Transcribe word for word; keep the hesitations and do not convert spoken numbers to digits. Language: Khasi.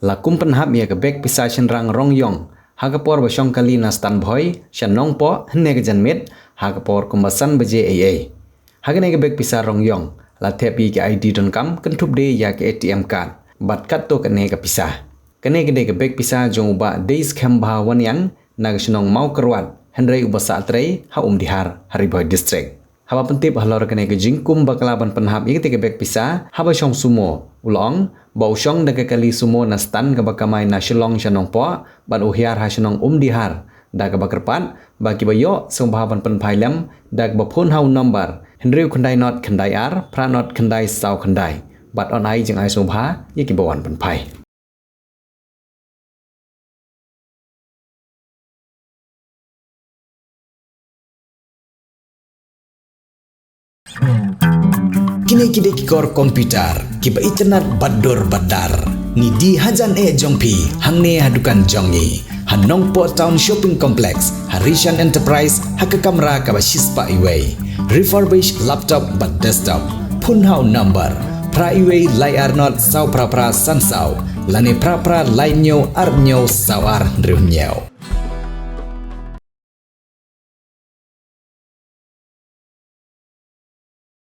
La kum pynhap ïa ka bek pisa shynrang Rong Yong ha ka por ba shong kali na Stan Bhoi sha Nongpoh hynne ka janmiet ha ka por kumba san baje eiei. Ha kane ka bek pisa Rong Yong la thep ïa ka I D donkam, kynthup de ïa ka A T M card bad katto katne ka pisa. Kane ka dei ka bek pisa jong u Bah Deiskhem Bha Wanniang na ka shnong Mawkyrwat, hynrei uba sah trei ha Umdihar ha Ri Bhoi District. Haba pyntip halor kane ka jingkum bakla ban pynhap ïa katei ka bek pisa haba shong sumo, u la ong ba u shong da ka kali sumo na Stan kaba kamai na Shillong sha Nongpoh bad u hiar ha shnong Umdihar, da kaba kyrpad ba kiba ïoh sngewbha ban pynphai lem da kaba phone ha u nombar hynriew khyndai not khyndai ar phra not khyndai saw khyndai bad yn ai jingai sngewbha ïa kiba wan pynphai. Kine ki dei ki kor computer kiba itynnad bad dur bad dar. Ngi die hajan eh jong phi hangne ha dukan jong ngi ha Nongpoh Town Shopping Complex, ha Rishan Enterprise, ha ka kamra kaba shispah iwei. Refurbish laptop bad desktop. Phone ha u number phra iwei lai ar not saw phra phra san saw lane phra phra lai hynñiew ar hynñiew saw ar hynriew hynñiew.